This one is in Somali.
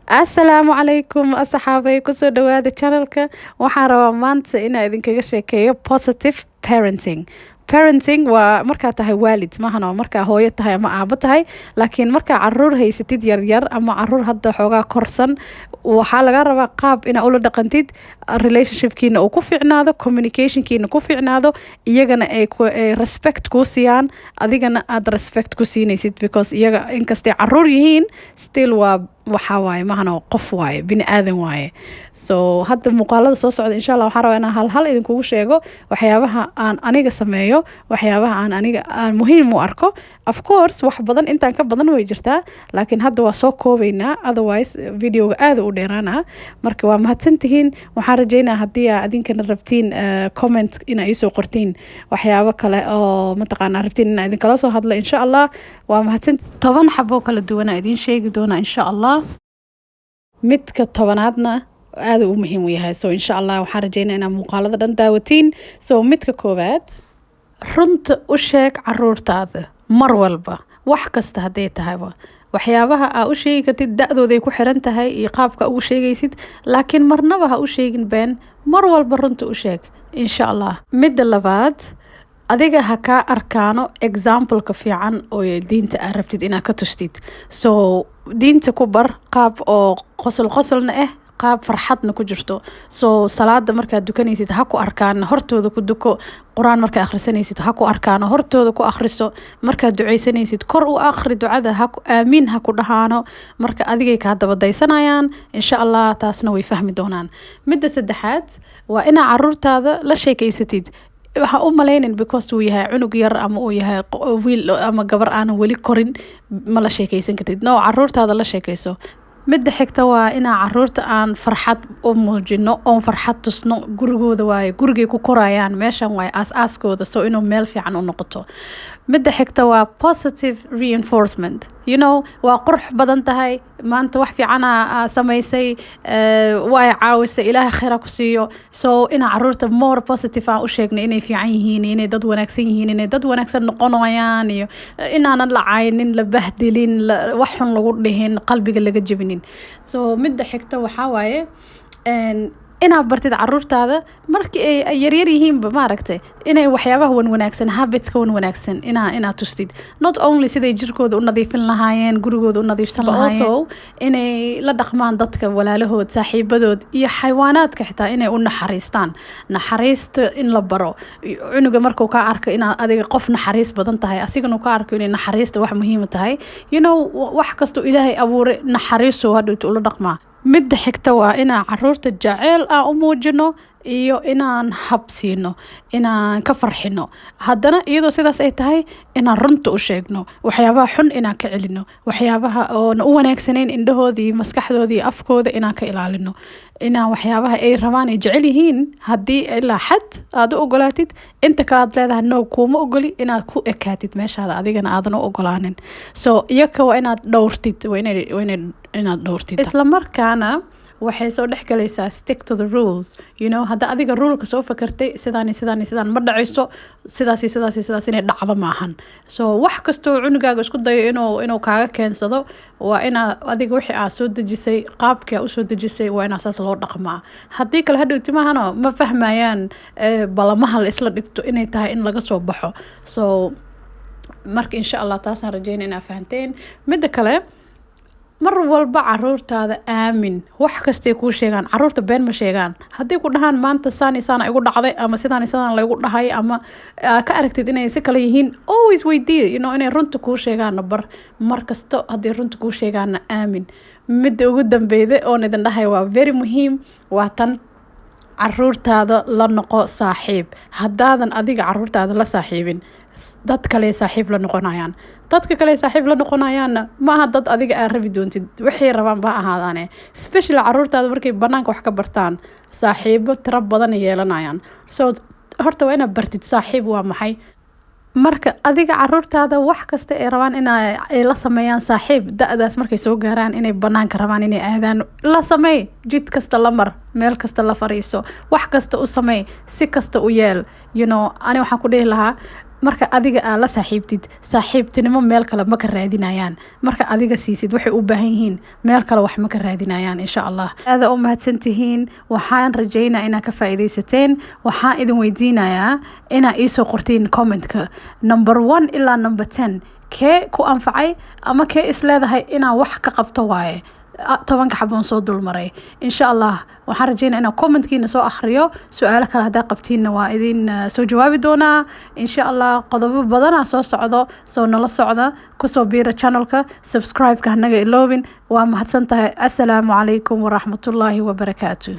Asalaamu calaykum asxaabay, kusoo dhawaada channelka. Waxaan rabaa maanta inaan idinkaga sheekeeyo positive parenting. Parenting waa markaa tahay waalid, maahan oo markaa hooyo tahay ama aabo tahay, laakiin markaa caruur haysatid yaryar ama caruur hadda xoogaa korsan, waxaa laga rabaa qaab inaa ula dhaqantid, relationshipkiina uu ku fiicnaado, communicationkiina ku fiicnaado, iyagana ay respect kuu siiyaan, adigana aad respect ku siinaysid, because iyaga inkastay caruur yihiin, still waa waxaa waaye, maahan oo qof waaye, bini aadan waaye. So hadda muuqaalada soo socda, insha Allah, waxaan rabaa inaan hal hal idinkugu sheego waxyaabaha aan aniga sameeyo, waxyaabaha aan aniga aan muhiim u arko. Of course, wax badan intaan ka badan way jirtaa, laakiin hadda waa soo koobaynaa, otherwise videoga aada u dheeraanaa. Marka waa mahadsantihiin. Waxaan rajeynaa haddii aa idinkana rabtiin comment inaa iisoo qortiin waxyaabo kale oo mataqaanaa rabtiin inaa idinkala soo hadlo, insha Allah. Waa mahadsan. 10 xaboo kala duwanaa idiin sheegi doonaa, insha Allah. Midka 10aadna aada u muhiim u yahay. So insha Allah waxaan rajeynaa inaa muuqaalada dhan daawatiin. So midka koowaad, runta u sheeg caruurtaada mar walba, wax kasta hadday tahayba. Waxyaabaha aa u sheegi kartid da-dooday ku xiran tahay iyo qaabka ugu sheegaysid, laakiin marnaba ha u sheegin been. Mar walba runta u sheeg, insha Allah. Midda labaad, adiga ha kaa arkaano exampleka fiican oo diinta aad rabtid inaad ka tustid. So diinta ku bar qaab oo qosol qosolna ah, qaab farxadna ku jirto. So salaada markaad dukanaysid, ha ku arkaan, hortooda ku duko. Qur-aan markaa akhrisanaysid, ha ku arkaano, hortooda ku akhriso. Markaad ducaysanaysid, kor u akhri ducada, ha aamiin ha ku dhahaano. Marka adigay kaa dabadaysanayaan, insha Allah, taasna way fahmi doonaan. Midda saddexaad waa inaa caruurtaada la sheekeysatid. Waxa u malaynin because uu yahay cunug yar ama uu yahay wiil ama gabar aanan weli korin, ma la sheekeysan kartid. No, caruurtaada la sheekeyso. Midda xigta waa inaa caruurta aan farxad u muujino oon farxad tusno. Gurigooda waaye, gurigay ku korayaan, meeshan waaye aas-aaskooda, so inuu meel fiican u noqoto. Midda xigta waa positive reinforcement. Waa qurux badan tahay maanta, wax fiicana aa samaysay, waa caawisay, Ilaahay khayra ku siiyo. So inaa caruurta more positive aan u sheegnay inay fiican yihiin, inay dad wanaagsan yihiin, inay dad wanaagsan noqonayaan, iyo inaanan la caynin, la bahdilin, wax xun lagu dhihin, qalbiga laga jebinin. So midda xigta waxaa waaye inaad bartid caruurtaada markii ay yaryar yihiinba, maaragtay, inay waxyaabaha wan wanaagsan, habitska wan wanaagsan inaad tustid, not only siday jirkooda u nadiifin lahaayeen, gurigooda u nadiifsan lahaayeen, also inay la dhaqmaan dadka walaalahood, saaxiibadood iyo xayawaanaadka xitaa inay u naxariistaan. Naxariista in la baro cunuga markuu ka arko inaad adiga qof naxariis badan tahay, asigana uu ka arko inay naxariista wax muhiima tahay, wax kastoo Ilaahay abuuray naxariisu hadhowta ula dhaqmaa. Midda xigta waa inaan caruurta jaceyl aan u muujino iyo inaan hab siino, inaan ka farxino. Haddana iyadoo sidaas ay tahay, inaan runta u sheegno, waxyaabaha xun inaan ka celino, waxyaabaha oona u wanaagsanayn indhahooda iyo maskaxdooda iyo afkooda inaan ka ilaalino, inaan waxyaabaha ay rabaan, ay jecel yihiin, haddii ilaa xad aad u ogolaatid, inta kale aad leedahay no, kuuma ogoli, inaad ku ekaatid meeshaada, adigana aadan u ogolaanin. So iyaka waa inaad dhowrtid, waa inaad dhowrtid. Isla markaana waxay soo dhex galaysaa stick to the rules. Hadda adiga ruleka soo fakartay, sidaan iyo sidaan iyo sidaan ma dhacayso, sidaas iyo sidaas iyo sidaas inay dhacdo maahan. So wax kastoo cunugaaga isku dayo inuu kaaga keensado, waa inaa adiga wixii aad soo dejisay, qaabkii aad usoo dejisay, waa inaa saas loo dhaqmaa. Haddii kale hadhowti maahano ma fahmayaan balamaha la isla dhigto inay tahay in laga soo baxo. So marka insha Allah taasaan rajeynaya inaa fahanteen. Midda kale, mar walba caruurtaada aamin wax kastay kuu sheegaan. Caruurta been ma sheegaan. Haddii ku dhahaan maanta saan iyo saan igu dhacday ama sidaan iyo sidaan laygu dhahay, ama ka aragtid inay si kale yihiin, always weydii inay runta kuu sheegaanna bar. Mar kasto hadday runta kuu sheegaanna aamin. Midda ugu dambeyda oon idin dhahay waa very muhiim, waa tan: caruurtaada la noqo saaxiib. Haddaadan adiga caruurtaada la saaxiibin, dad kale saaxiib la noqonayaan. Dadka kale saaxiib la noqonayaanna maaha dad adiga aad rabi doontid, waxay rabaan ba ahaadaane. Especially caruurtaada markay banaanka wax ka bartaan, saaxiibo tiro badan ay yeelanayaan. So horta waa inaad bartid saaxiib waa maxay. Marka adiga caruurtaada wax kasta ay rabaan in ay la sameeyaan saaxiib, da-daas markay soo gaaraan inay banaanka rabaan inay aadaan, la sameey. Jid kasta la mar, meel kasta la fariiso, wax kasta u sameey, si kasta u yeel. Ani waxaan ku dhihi lahaa Marka adiga aa la saaxiibtid, saaxiibtinimo meel kale ma ka raadinayaan. Marka adiga siisid waxay u baahan yihiin, meel kale wax ma ka raadinayaan, insha Allah. Aada u mahadsantihiin. Waxaan rajeynaa inaa ka faa'iidaysateen. Waxaan idin weydiinayaa inaa iisoo qortiin commentka number 1 ilaa number 10, kee ku anfacay ama kee isleedahay inaa wax ka qabto waaye 10-ka xaboon soo dulmaray. Insha Allah, waxaan rajeynaya inaan commentkiina soo akhriyo. Su-aalo kale haddaa qabtiinna, waa idin soo jawaabi doonaa, insha Allah. Qodobo badanaa soo socdo, soo nala socda. Kusoo biira channelka, subscribe-ka hanaga iloobin. Waa mahadsan tahay. Assalaamu calaykum waraxmatullaahi wabarakaatu.